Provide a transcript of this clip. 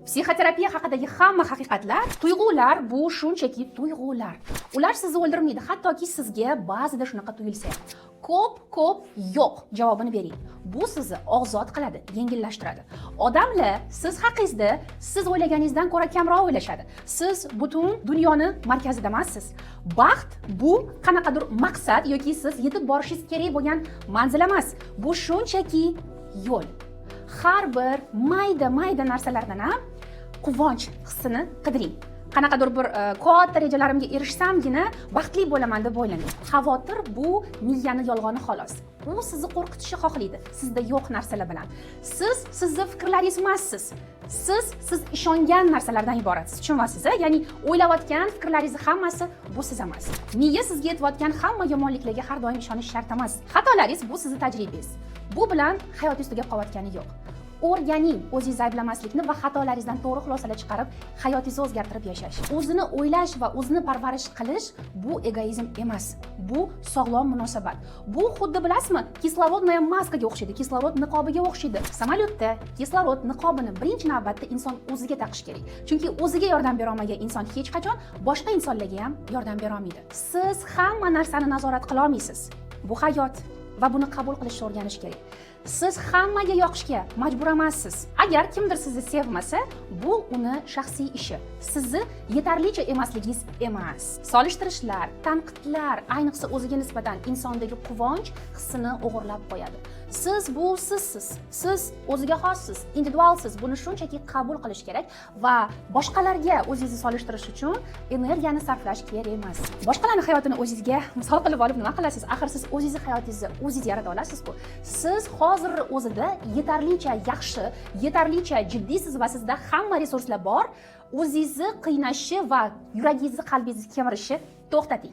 Psixoterapiya haqidagi hamma haqiqatlar: tuyg'ular bu shunchaki tuyg'ular. Ular sizni o'ldirmaydi, hattoki sizga ba'zida shunaqa tuyulsa ham. Ko'p ko'p "yo'q" javobini bering. Bu sizni ozod qiladi, yengillashtiradi. Odamlar siz haqingizda siz o'ylaganingizdan ko'ra kamroq o'ylashadi. Siz butun dunyoni markazida emassiz. Baxt bu qanaqadir maqsad yoki siz yetib borishingiz kerak bo'lgan manzil emas. Bu shunchaki yo'l. Har bir mayda mayda narsalardan ham quvonch hissini qidiring. Qanaqadir bir katta rejalarimga erishsamgina baxtli bo'laman deb o'ylamang. Xavotir bu miyani yolg'oni, xolos. U sizni qo'rqitishni xohlaydi sizda yo'q narsalar bilan. Siz sizni fikrlaringiz emassiz. Siz siz ishongan narsalardan iboratsiz, tushunyapsiz a? Ya'ni o'ylayotgan fikrlaringizni hammasi bu siz emas. Miya sizga aytayotgan hamma yomonliklarga har doim ishonish shart emas. Xatolaringiz bu sizni tajribangiz. Bu bilan hayotingiz tugab qolayotgani yo'q. O'rganing o'zingizni ayblamaslikni va xatolaringizdan to'g'ri xulosalar chiqarib, hayotingizni o'zgartirib yashash. O'zini o'ylash va o'zini parvarish qilish bu egoizm emas, bu sog'lom munosabat. Bu xuddi, bilasizmi, кислородная маска ga o'xshaydi, kislorod niqobiga o'xshaydi. Samolyotda kislorod niqobini birinchi navbatda inson o'ziga taqish kerak, chunki o'ziga yordam berolmagan inson hech qachon boshqa insonlarga ham yordam berolmaydi. Siz hamma narsani nazorat qilolmaysiz. Bu hayot va buni qabul qilishni o'rganish kerak. Siz hammaga yoqishga majbur emassiz. Agar kimdir sizni sevmasa, bu uni shaxsiy ishi, sizni yetarlicha emasligingiz emas. Solishtirishlar, tanqidlar, ayniqsa o'ziga nisbatan, insondagi quvonch hissini o'g'irlab qo'yadi. Siz bu sizsiz, siz o'ziga xossiz, individualsiz. Buni shunchaki qabul qilish kerak va boshqalarga o'zingizni solishtirish uchun energiyani sarflash kerak emas. Boshqalarni hayotini o'zingizga misol qilib olib nima qilasiz? Axir siz o'zingizni hayotingizni o'zingiz yarata olasizku. Siz hozir o'zida yetarlicha yaxshi, yetarlicha jiddiysiz va sizda hamma resurslar bor. O'zingizni qiynashi va yuragingizni, qalbingizni kemirishni to'xtating.